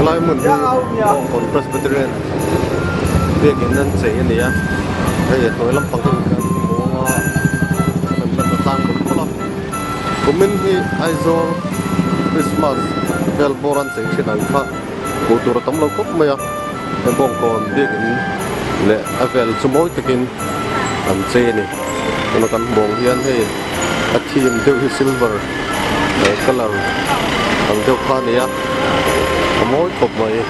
Helai hmun hi Bawngkawn Presbyterian biakin an chei a ni a, hei a hnuai lampang hi kan hmu a, an la ta tlang mawlh mawlh a, kumin hi Aizawl Christmas vel bawr an chei thin ang kha. Hmuh tur a tam lo khawp mai a, he bawngkawn biakin leh a vel chu mawi takin an chei a ni. Tuna kan hmuh ang hian hei a theme deuh hi silver colour ang deuh kha a ni a, a mawi khawp mai.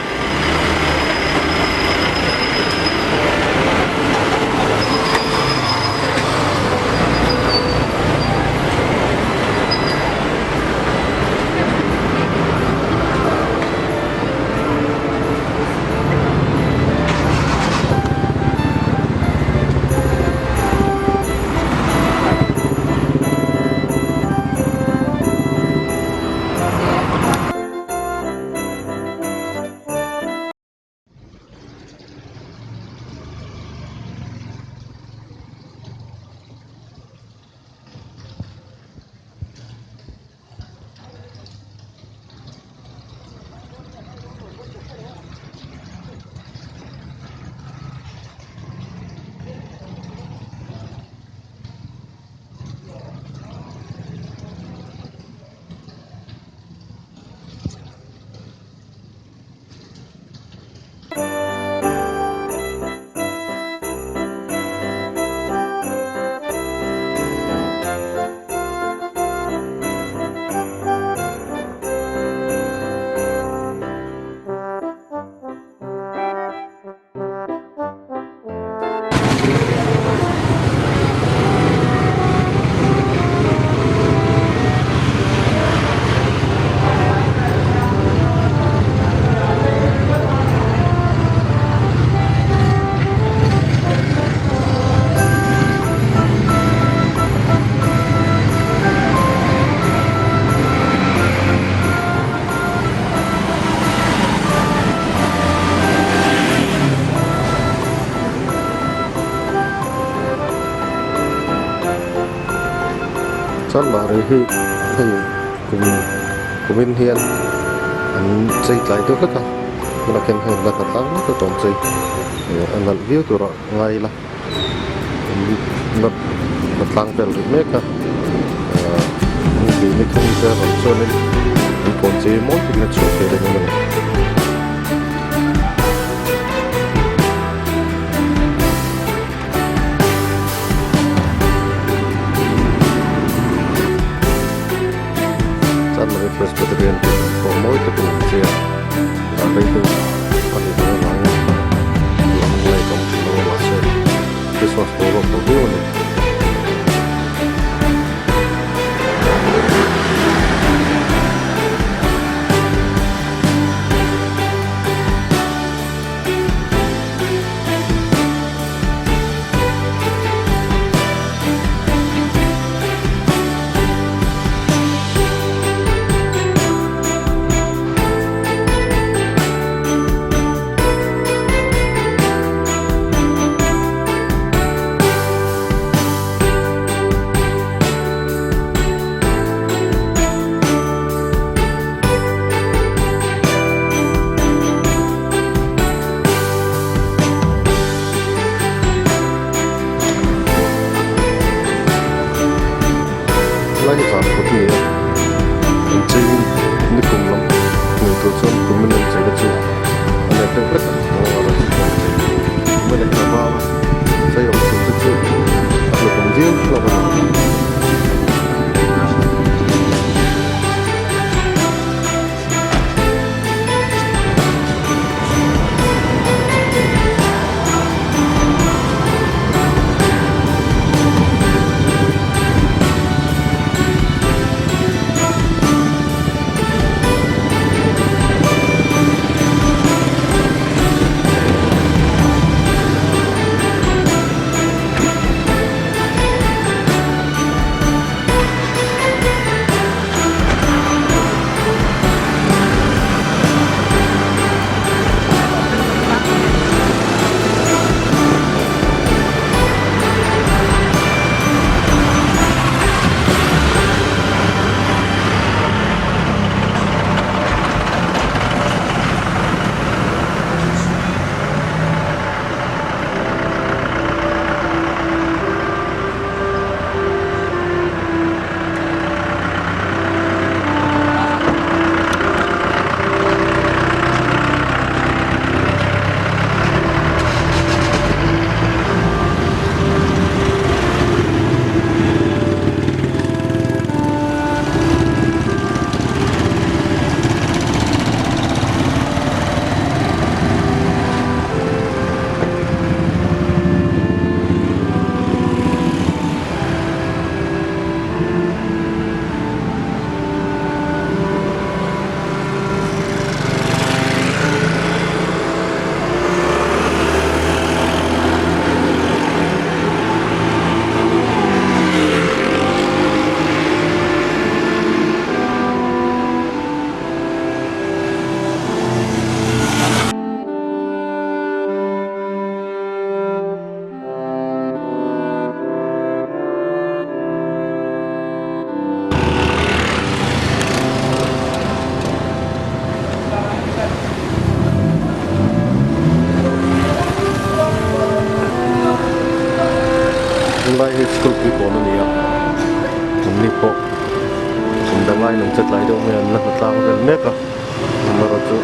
Chanmari hi hei kum kumin hian an chei tlai deuh hlek a tunah khian hei an la hna tlang mek a tawng chei a nalh viau tur ah ngai ila an la hna tlang vel rih mek a ahh ni thum te rawn chuanin an kawn chei mawi takin a chhuah thei dawn a ni. Chanmari Presbyterian tih pawh mawi takin an chei a, zan rei deuh a ni tawh avangin lam light a awm thin lo a mahse Christmas boruak tawh viau a ni. Helai hi zan kawt a ni a an chei in nikum lam hmuh tur chuan kumin an chei te chu a let deuh hlek a aw a rawn chei kumin a hian a vang a chei awm chhun te chu a hlut awm viau hlawm a ni. School puipawn a ni a, anni pawh kum dang aiin an che tlai deuh mai a, an la hnatlang vel mek a, amaherawhchu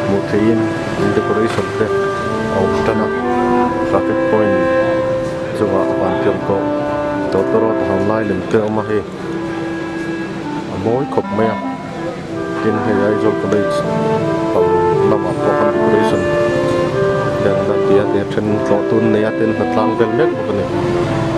hmuh theihin in decoration te a awm tan a, traffic point chungah van tirh tawh tawtawrawt a han lai lem te a awm a hei a mawi khawp mai a. Tin hei Aizawl College bang lamah pawh khan decoration te an la ti a, te then tlawh tun nei a ten hnatlang vel mek bawk a ni.